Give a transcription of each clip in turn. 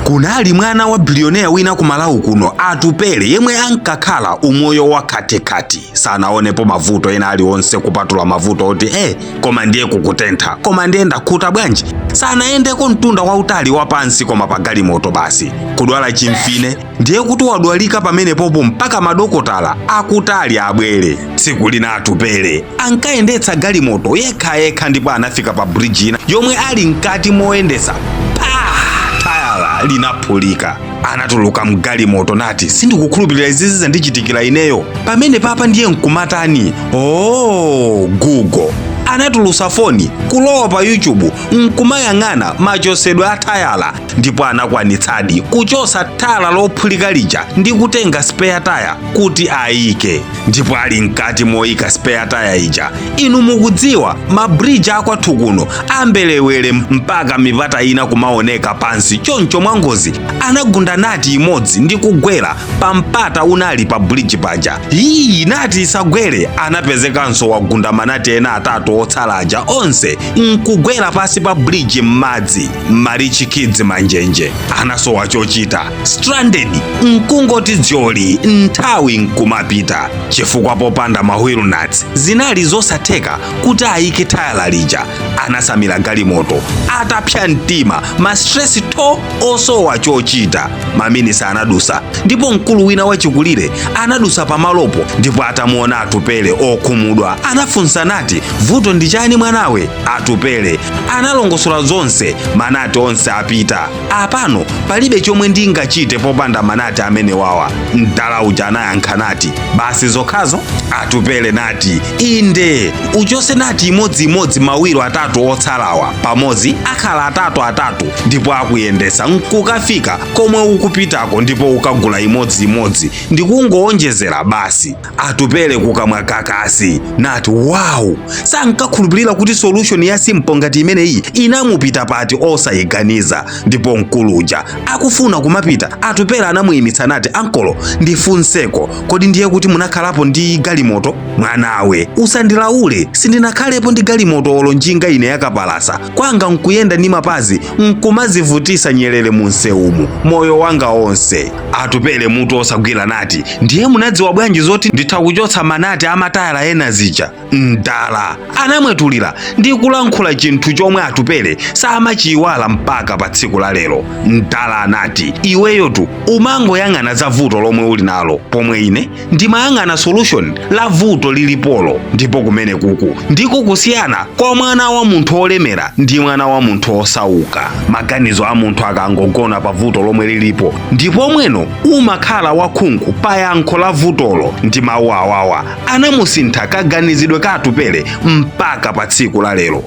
Kunali mwana wa bilioneya wina ku Malawi kuno, Atupele, yemwe ankakhala umoyo wa khatekhate. Sanaonepo mavuto ena aliwonse kupatula mavuto oti koma ndiye kukutentha, koma ndiye ndakhuta bwanji. Sanayendeko mtunda wautali wapansi koma pa galimoto basi. Kudwala chimfine ndiye kuti wadwalika pamenepopo mpaka madokotala akutali abwere. Tsiku lina Atupele ankayendetsa galimoto yekhayekha ndipo anafika pa bridge ina yomwe ali mkati moyendetsa, pa tayala linaphulika. Anatuluka mgalimoto nati, "Sindikukhulupirira izizi zandichitikira ineyo." Pamene papa ndiye nkumatani? Oh, Google. Anatulusa foni, kulowa pa YouTube nkumayang'ana machosedwe a tayala, ndipo anakwanitsadi kuchosa tayala lophulika lija ndi kutenga spare tire kuti ayike. Ndipo ali mkati moyika spare tire ija, inu mukudziwa mabridge akwathu kuno ambelewere mpaka mipata ina kumaoneka pansi. Choncho mwangozi anagunda nati imodzi ndi kugwera pa mpata unali pa bridge paja. Iyi nati isagwere, anapezekanso wagunda manati ena atatu otsalaja, onse nkugwera pasi pa bridge m'madzi. Ma rich kids manjenje, anasowa chochita, stranded, nkungoti dzoli, nthawi nkumapita chifukwa popanda ma wheel nuts zinali zosatheka kuti ayike tayala lija. Anasamira galimoto atapsa mtima, ma stress to, osowa chochita. Maminisa anadusa ndipo mkulu wina wachikulire anadusa pamalopo, ndipo atamuona Atupele okhumudwa anafunsa nati, "Vuto ndi chani, mwanawe?" Atupele analongosola zonse. "Manati onse apita, apano palibe chomwe ndingachite popanda manati amene wawa." Mdala uja anayankha nati, "Basi, zokhazo?" Atupele nati, "Inde, uchose nati imodziimodzi mawiro atatu otsalawa pamodzi akhala atatu atatu, ndipo akuyendesa nkukafika komwe ukupitako, ndipo ukagula imodziimodzi ndikungowonjezera basi." Atupele kukamwa kakasi nati, "Wow!" Sankakhulupirira kuti solution ya simple ngati imeneyi inamupita pati osayiganiza. Ndipo mkuluja akufuna kumapita, Atupele anamuyimitsa nati, "Ankolo, ndifunseko, kodi ndiye kuti munakhalapo ndi galimoto?" "Mwanawe, usandilaule, sindinakhalepo ndi galimoto olo njinga ine yakapalasa. Kwanga nkuyenda ndi mapazi nkumazivutisa nyerere mu nsewumu moyo wanga onse." Atupele mutu osagwira nati, "Ndiye munadziwa bwanji zoti nditha kuchotsa manati amatayala ena zija?" Mdala anamwetulira ndi kulankhula chinthu chomwe Atupele samachiyiwala mpaka pa tsiku la lero. Mdala anati, "Iweyotu umangoyang'ana za vuto lomwe uli nalo, pomwe ine ndimayang'ana solution la vuto lilipolo." Ndipo kumene kuku ndiko kusiyana kwa mwana wa munthu olemera ndi mwana wa munthu osauka. Maganizo a munthu akangogona pa vuto lomwe lilipo, ndipo mweno umakhala wakhungu pa yankho la vutolo. Ndi mawu awawa anamusintha kaganizidwe ka Atupele mpaka pa tsiku la lero.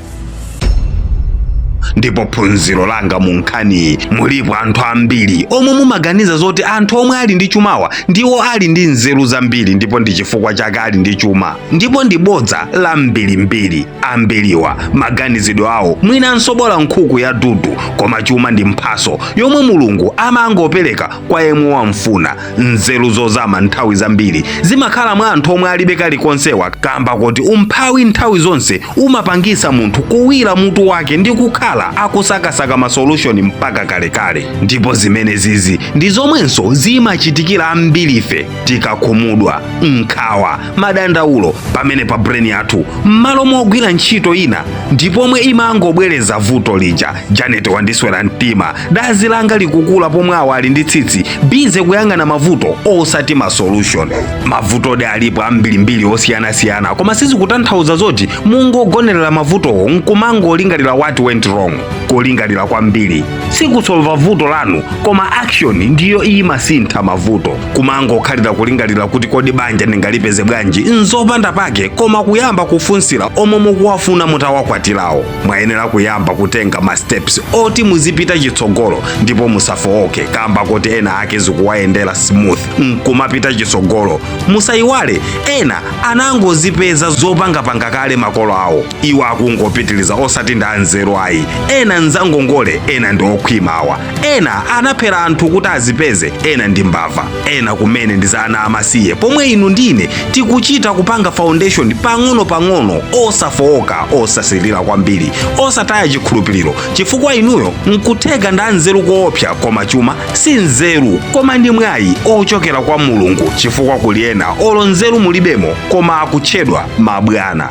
Ndipo phunziro langa mu nkhaniyi, mulipo anthu ambiri omwe mumaganiza zoti anthu omwe ali ndi chumawa ndiwo ali ndi nzeru zambiri ndipo ndi chifukwa chake ali ndi chuma, ndipo ndi bodza la mbirimbiri. Ambiriwa maganizidwe awo mwinanso bola nkhuku ya dudu, koma chuma ndi mphaso yomwe Mulungu amangopereka kwa yemwe wamfuna. Nzeru zozama nthawi zambiri zimakhala mwa anthu omwe alibe kalikonsewa, kamba kuti umphawi nthawi zonse umapangisa munthu kuwira mutu wake ndi kukhala akusakasaka ma solution mpaka kalekale. Ndipo zimene zizi ndi zomwenso zimachitikira ambirife tikakhumudwa, nkhawa, madandaulo, pamene pa brain yathu m'malo mogwira ntchito ina ndipomwe imangobwereza vuto lija. "Janet wandiswera mtima, dazi langa likukula pomwe awa ali ndi tsitsi." Busy kuyang'ana mavuto osati ma solution. Mavutodi alipo ambirimbiri osiyanasiyana, koma sizikutanthauza zoti mungogonerera mavutowo nkumangolingalira what went wrong. Kulingalira kwambiri sikusolva vuto lanu, koma action ndiyo imasintha mavuto. Kumangokhalira kulingalira kuti kodi banja ndingalipeze bwanji, nzopanda pake, koma kuyamba kufunsira omwe mukuwafuna mutawakwatirawo. Mwayenera kuyamba kutenga ma steps oti muzipita chitsogolo, ndipo musafowoke kamba kuti ena ake zikuwayendera smooth nkumapita chitsogolo. Musayiwale, ena anangozipeza zopangapanga kale makolo awo, iwo akungopitiliza, osati ndi anzeru ayi. Ena nzangongole, ena ndi okhwimawa, ena anaphera anthu kuti azipeze, ena ndi mbava, ena kumene ndi za ana amasiye, pomwe inu ndine tikuchita kupanga foundation pang'ono-pang'ono, osafowoka, osasilira kwambiri, osataya chikhulupiriro, chifukwa inuyo nkutheka ndi anzeru koopsa, koma chuma si nzeru, koma ndi mwayi ochokera kwa Mulungu, chifukwa kuli ena olo nzeru mulibemo koma akutchedwa mabwana.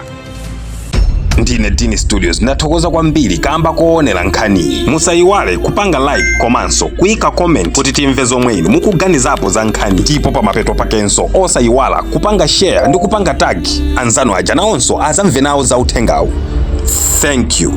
Ndine Dini Studios, ndathokoza kwambiri kamba koonera nkhaniyi. Musayiwale kupanga like komanso kuyika comment kuti timve zomwe inu mukuganizapo za nkhani, ndipo pamapeto pakenso osayiwala kupanga share ndi kupanga tag anzanu aja, nawonso azamve nawo za uthengawu. Thank you.